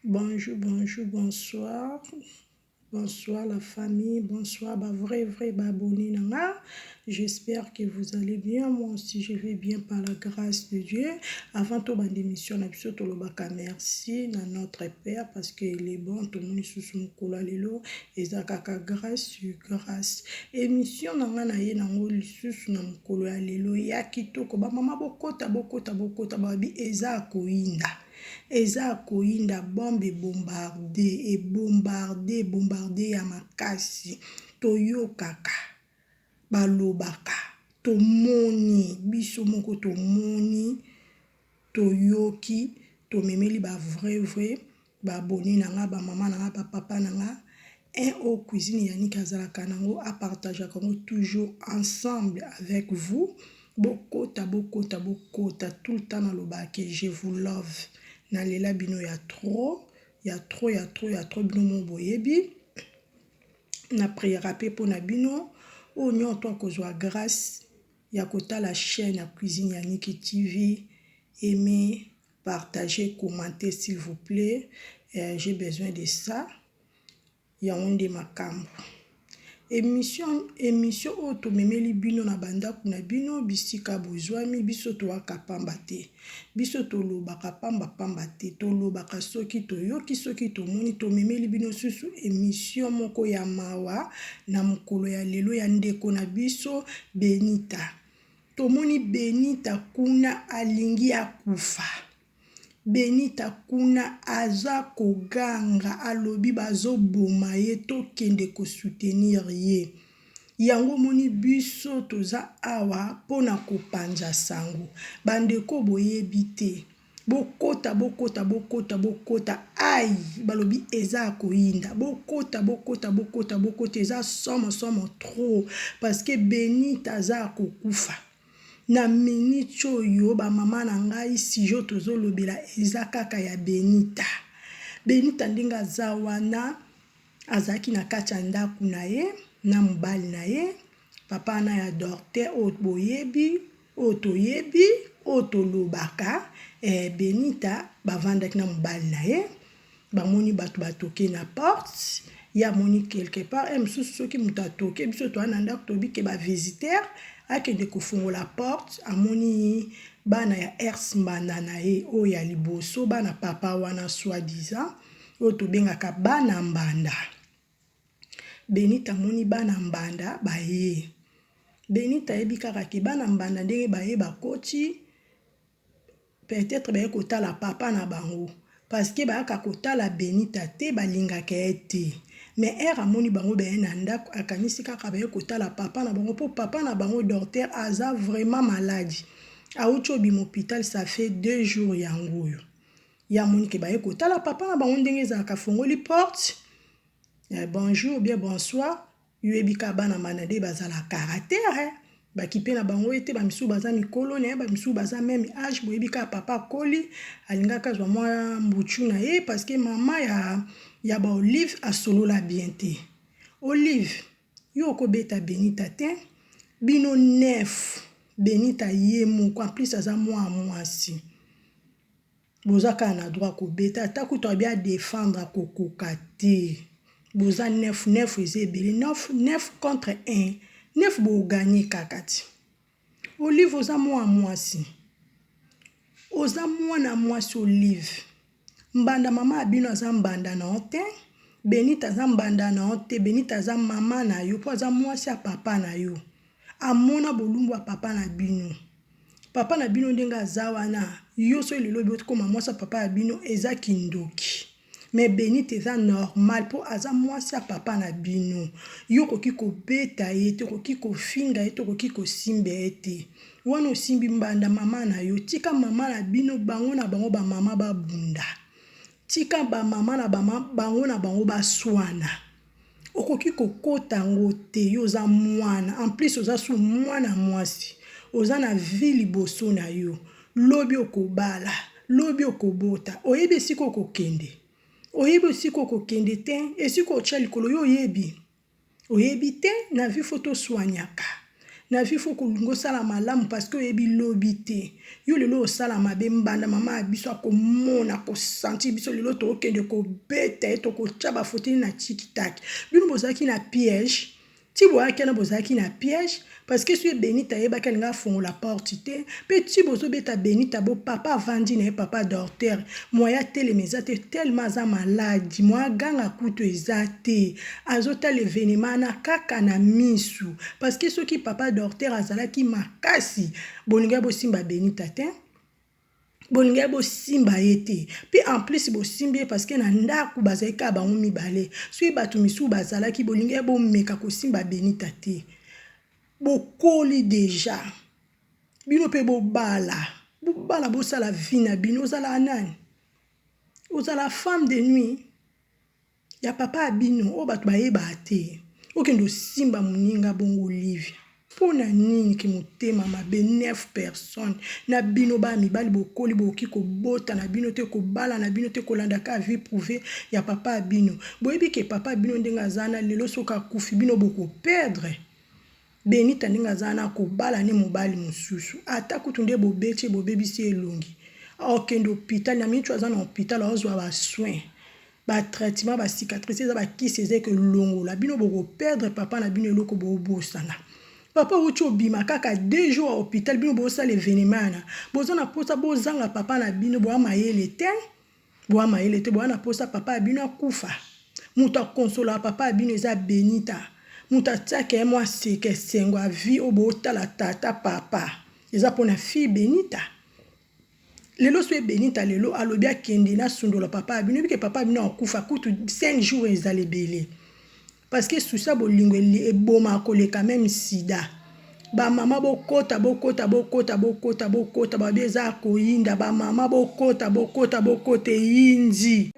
Bonjour, bonjour, bonsoir. Bonsoir la famille, bonsoir ba vrai vrai ba abonnés na nga. J'espère que vous allez bien. Moi aussi je vais bien par la grâce de Dieu. Avant to bande émission na biso tolobaka merci na notre père parce que il est bon tomoni susu mokolo ya lelo eza kaka grâce sur grâce. Émission na nga na ye nango lisusu na mokolo ya lelo ya kitoko ba mama bokota bokota bokota babi eza koyinda. Eza koyinda bombe ebombarde ebombarde ebombarde ya makasi toyokaka balobaka tomoni biso moko tomoni toyoki tomemeli ba vrai vrai ba abonne na nga ba mama na nga ba papa na nga un oyo cuisine Yannick azalaka nango a partageaka yango toujours ensemble avec vous bokota bokota bokota tout le temps nalobaka que je vous love nalela bino ya trop ya trop ya trop ya trop bino moko boyebi na priera mpe mpo na bino oyo nyonso akozwa grâce ya kotala chaîne ya cuisine Yannick TV aimer partager commenter s'il vous plaît euh, j'ai besoin de ça yango nde makambo emission emission oyo tomemeli bino na bandako na bino bisika bozwami biso toyaka pamba te biso tolobaka pamba pamba te tolobaka soki toyoki soki tomoni tomemeli bino susu emission moko ya mawa na mokolo ya lelo ya ndeko na biso Benita tomoni Benita kuna alingi akufa Benita kuna aza koganga alobi bazoboma ye tokende ko soutenir ye yango omoni biso toza awa mpona kopanza sango bandeko boyebi te bokota bokota bokota bokota ai balobi eza ya koyinda bokota bokota bokota bokota eza somo somo trop parce que Benita aza ya kokufa na minute oyo bamama na ngai sujet tozolobela eza kaka ya Benita. Benita ndenge aza wana azalaki na kati ya ndako na ye na mobali na ye papa wana ya docteur oyo boyebi oyo toyebi oyo tolobaka eh, Benita bavandaki na mobali na ye bamoni bato batoke na porte ye amoni quelque part e mosusu soki moto atoke biso toya na ndako toyebi ke bavisiteur akende kofungola porte amoni bana ya ers mbanda na ye oyo ya liboso bana papa wana soi disant oyo tobengaka bana mbanda Benita amoni bana mbanda baye Benita ayebi kaka ke bana mbanda ndenge baye bakoti peut-être baye kotala papa na bango parce que bayaka kotala Benita te balingaka ye te mais heure amoni bango baye na ndako akanisi kaka baye kotala papa na bango mpo papa na bango docteur aza vraiment maladi awuti obima hôpital ça fait 2 jours yango oyo ye amoni ke baye kotala papa na bango ndenge ezalaka afongoli porte eh, bonjour bien bonsoir yoyebi kaka bana mbanda nde bazala caractère bakipe na bango ete bamisusu baza mikolo na ye bamisusu baza même âge boyebi kaka papa akoli alingaka azwa mwa mbutu na ye parce que mama ya, ya baolive asolola bien te olive yo okobeta Benita te bino neuf Benita ye moko en plus aza mwa mwasi boza kaka na droit kobeta ata kutu abi adefendre akokoka te boza neuf neuf eza ebele neuf neuf contre 1 neuf boganye kaka ti olive oza mwana mwasi oza mwana mwasi olive mbanda mama ya bino aza mbanda na yo te Benita aza mbanda na yo te Benita aza mama na yo mpo aza mwasi ya papa na yo amona bolumbu ya papa na bino papa na bino ndenge aza wana yo soki lelo obi okoma mwasi ya papa ya bino eza kindoki mais Benita eza normal mpo aza mwasi ya papa na bino yo okoki kobeta ye te okoki kofinga ye te okoki kosimba ye te wana osimbi mbanda mama na yo tika mama na bino bango na bango bamama babunda tika bamama na bama bango na bango baswana okoki kokota yango te yo oza mwana en plus oza su mwana mwasi oza na vie liboso na yo lobi okobala lobi okobota oyebi esika okokende oyebi esika okokende te esika otya likolo yo oyebi oyebi te na vie faut toswanyaka. Na vie faut kolinga osala malamu parce que oyebi lobi te. Yo lelo osala mabe mbanda mama ya biso akomona akosentir biso lelo tokende kobeta ye tokotya bafoteli na tikitaki. Bino bozalaki na piège ti boyaki wana bozalaki na piège parce que soki Benita ayebaki alinga afongola porte te mpe ti bozobeta Benita bo papa avandi na ye papa docteur moyen atelema eza te tellement aza maladi moyen aganga kutu eza te azotala evenema wana kaka na misu parce que soki papa docteur azalaki makasi bolingaki bosimba Benita te bolingaki bosimba ye te mpe en plus bosimbi ye parce que na ndako bazalaki kaka bango mibale soki bato misusu bazalaki bolingaki bomeka kosimba Benita te bokoli deja bino mpe bobala bobala bosala vie na bino ozala nani ozala femme de nuit ya papa ya bino oyo bato bayebaka te okende osimba moninga bongo Olivia mpo na nini ki motema mabe 9 personnes na bino bana mibali bokoli bokoki kobota na bino te kobala na bino te kolanda ka vie privée ya papa ya bino boyebi ke papa ya bino ndenge aza na lelo soki akufi bino bokoperdre Benita ndenge aza wana akobala ne mobali mosusu ata kutu nde bobeti ye bobebisi ye elongi akokende hopital na minute oyo aza na hopital azwa ba soins ba traitement ba cicatrice eza bakisi eza ekolongola bino bokoperdre papa na bino eloko bobosana papa outi obima kaka deux jours ya hopital bino bosala evenema wana boza na mposa bozanga papa na bino boya mayele te Boa mayele te boa na posa papa ya bino akufa mutu akonsolaka papa ya bino eza benita mutu atiaka ye mwa seka esengo ya vie oyo botala tata papa eza pona fille benita lelo soki benita lelo alobi akende nasundola papa ya bino ebike papa ya bino akufa kutu 5 jours ezala ebele Parce que souci ya bolingo ebomaka koleka meme sida. Ba mama bokota bokota bokota bokota bokota babi eza koyinda ba mama bokota bokota bokota eyindi.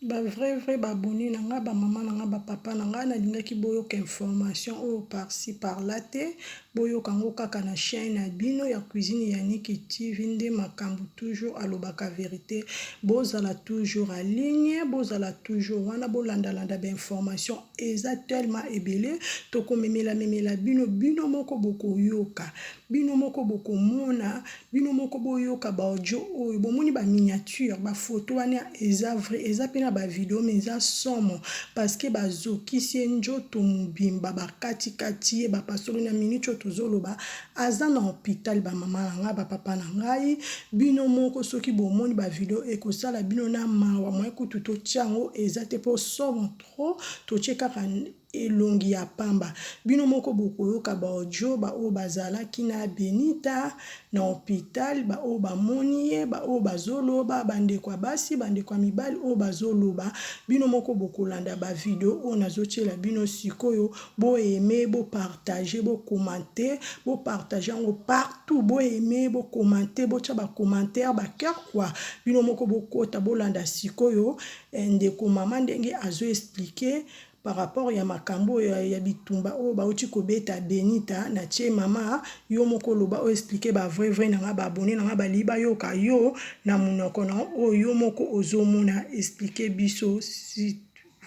Ba vrai vrai ba abonne na nga ba mama na nga ba papa na nga nalingaki boyoka information oyo par ci par là te boyoka yango kaka na chaîne na bino ya cuisine ya Niki TV nde makambo toujours alobaka verite bozala toujours en ligne bozala toujours wana bolandalanda ba information eza tellement ebele tokomemela memela bino bino moko bokoyoka bino moko bokomona bino moko boyoka ba audio oyo bomoni ba miniature ba photo wana eza vrai eza pe na ba video mais eza somo parce que bazokisi ye nzoto mobimba bakatikati ye bapasoli na minute oyo tozoloba aza na hopital ba mama na ngai ba papa na ngai bino moko soki bomoni ba video ekosala bino na mawa moye kutu totia yango eza te mpo somo trop totie kaka elongi ya pamba bino moko bokoyoka ba audio ba oyo bazalaki na Benita na hopital ba oyo bamoni ye ba oyo bazoloba bandeko ya basi bandeko ya mibali oyo bazoloba bino moko bokolanda ba video oyo nazotiela bino sikoyo bo aimer bo partager bo commenter bo partager yango partout bo aimer bo commenter botia ba commentaire ba cœur quoi bino moko bokota bolanda sikoyo eh, ndeko mama ndenge azo expliquer par rapport ya makambo oyo ya bitumba oyo bauti kobeta Benita na tie mama yo moko loba oyo expliquer ba vrai vrai na nga ba abonné na nga balingi bayoka yo na monoko na oyo yo moko ozomona expliquer biso s'il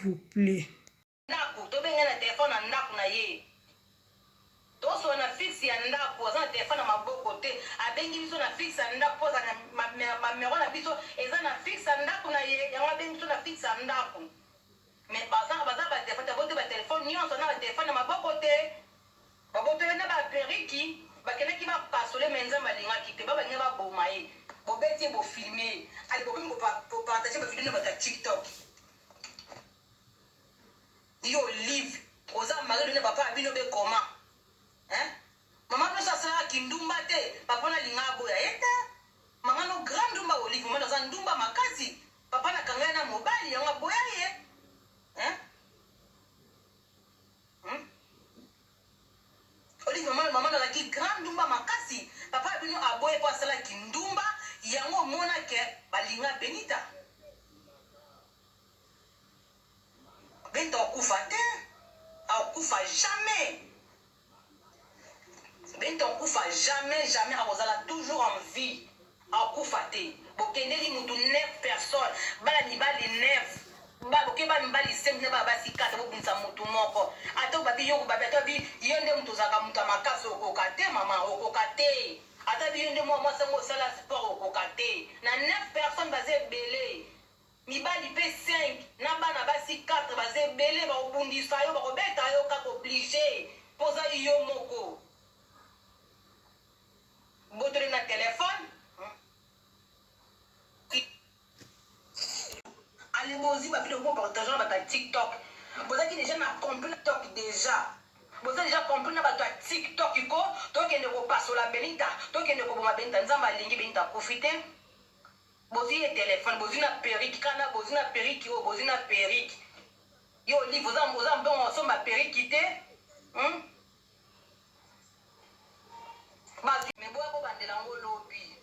vous plaît. Ndaku tobenga ye na telephone na ndaku na ye tosolola na fixe ya ndaku aza na telephone na maboko te abengi biso na fixe ya ndaku po azala na ba numero na biso eza na fixe ya ndaku na ye yango abengi biso na fixe ya ndaku mais baza baza ba telephone te abote ba telephone nionso aza na ba telephone na maboko te babotoli na ba periki bakendaki ba pasole mais nzambe alingaki te ba balinga ba boma ye bobeti ye bo filme ye ale bokomi ko partage ba video na bato ya tiktok. Yo olive oza marie dona papa ya bino be comment hein maman bino so asalaka kindumba te papa na alinga aboya ye te maman no grand ndumba olive maman aza ndumba makasi papa na kanga ye na mobali yango aboya ye hein hmm? Olive maman maman azalaki grand ndumba makasi papa ya bino aboye po asala kindumba yango omona ke balinga benita Bento akufa te akufa jamais Bento akufa jamais jamais akozala toujours en vie akufa te bokendeli mutu 9 personnes bana mibali 9. Ba boke ba mibali 5 na ba basi 4 bobundisa mutu moko ata babi yo babi ata babi yo nde mutu ozalaka mutu ya makasi okoka te mama okoka te ata bi yo nde mwa mwasi yango osala sport okoka te na 9 personnes baza ebele mibali pe 5 na bana basi 4 baza ebele bakobundisa yo bakobeta yo kaka oblige po oza yo moko botoli na telefone. Allez bozui ba video bo partage na bato ya tiktok bozalaki dejà na compris na tok dejà boza dejà compris na bato ya tiktok ko tokende kopasola benita tokende koboma benita nzambe alingi benita akufi te bozui ye telefone bozui na perruque kana bozui na perruque oyo bozui na perruque yo olive oza oza mbongo osomba perruque te hum? Bazui mais boya bobandela yango lobi.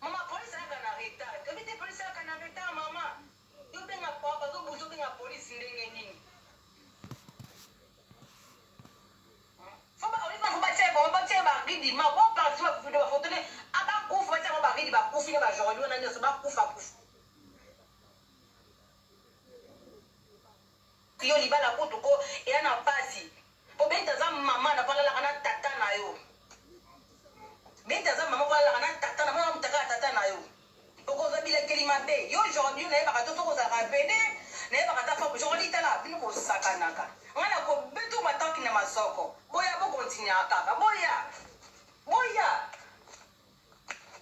Mama police ayaka na retard te oyebi te police ayaka na retard mama yo benga bazo bouge obenga police ndenge nini faut ba olive faut batia bango batia ba ridi ma bo parti ba video ba photo ne abakufa batia bango ba ridi bakufi na ba jordi wana nyonso bakufa kufa Yo libala kutu ko eya na pasi po bente aza maman na po alalaka na tata na yo bente aza maman po alalaka na tata na mwana mutaka ya tata na yo okozwa bilakeli mabe yo jordi yo nayebaka te soki ozalaka pede nayebaka ta fo jordi tala bino bosakanaka nga na kobeto mataki na masoko boya bo continuaka kaka boya boya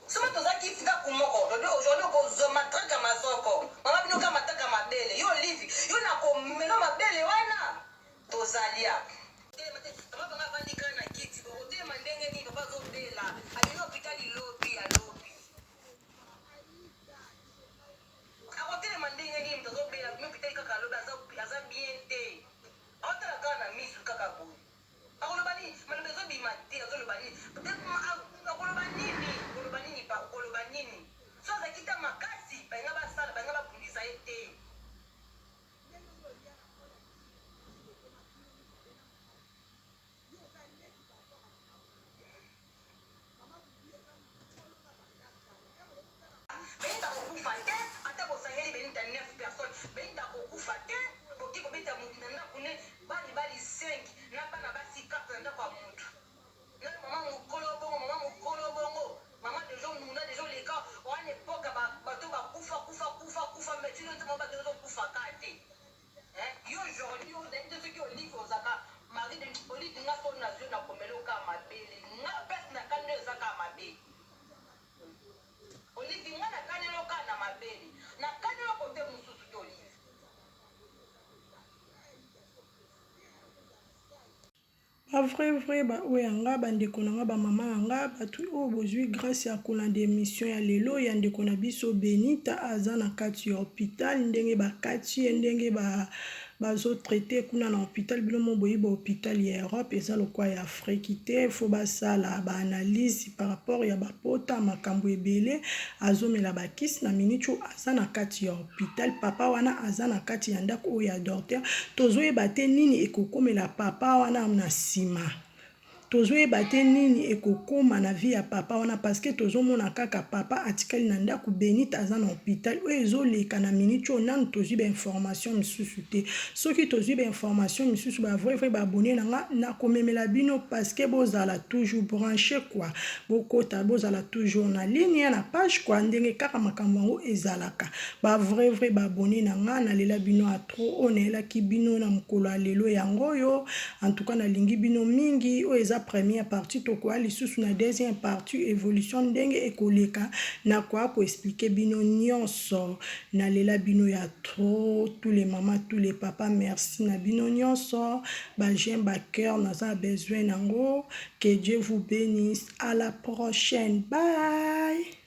Soki tozalaki ndaku moko aujourd'hui okozua matraque ya masoko mama bino kaka matraque ya mabele yo olive yo nakomela mabele wana tozalia. Telema te papa banga avandi kaka na kiti bokotelema ndenge nini papa azobela abimi hopitali lobi ya lobi akotelema ndenge nini moto azobela abimi hopitali kaka lobi aza bien te aotala kaka na misu kaka boye. Akoloba nini? Maloba ezo bima te azoloba nini? Akoloba nini? Koloba nini pa okoloba nini? Soki azalaki ta makasi balinga basala balinga babundisa ye te. Benita akokufa te ata bosangeli benita 9 personnes benita akokufa te boke kobeta mutu na ndaku ne ba mibali 5 na bana basi 4 na ndaku ya mutu na maman mukolo bongo maman mukolo bongo maman dejà onuna dejà oleka wana epoque ba bato bakufa kufa kufa kufa mais ti lelo bato bazo kufa ka te hein yo jordi yo nayebi te soki olive ozaka mari de olive nga soki nazui yo nakomela yo kaka mabele nga place na kani yo eza kaka mabe Olive nga na kaneli yo kaka na mabele na kaneli yo cote mususu te olive. Ba vrai vrai ba oyo ya nga ba ndeko na nga ba mama na nga bato oyo bozwi grace ya kolanda emission ya lelo ya ndeko na biso Benita aza na kati ya hopital ndenge bakati ye ndenge ba bazo traite kuna na hopital bino mo boyebi ba hopital ya Europe eza lokwa ya Afrique te fo basala ba analyse par rapport ya bapota makambo ebele azomela bakisi na minute oyo aza na kati ya hopital papa wana aza na kati ya ndako oyo ya docteur tozoyeba te nini ekokomela papa wana na nsima Tozoyeba te nini ekokoma na vie ya papa wana parce que tozomona kaka papa atikali na ndaku Benita aza na hopital oyo ezoleka na minute oyo nanu tozwi ba information misusu te soki tozwi ba information misusu ba vrai vrai ba abonne na nga nakomemela bino parce que bozala toujours branche quoi bokota bozala toujours na ligne na page quoi ndenge kaka makambo yango ezalaka ba vrai vrai ba abonne na nga nalela bino a trop oyo nayelaki bino na mokolo ya lelo yango oyo En tout cas nalingi bino mingi oyo eza première partie tokoya lisusu na deuxième partie evolution ndenge ekoleka nakoya ko expliquer bino nyonso nalela bino ya trop tous les mamas tous les papas merci na bino nyonso ba j'aime ba cœur naza besoin nango que Dieu vous bénisse à la prochaine bye.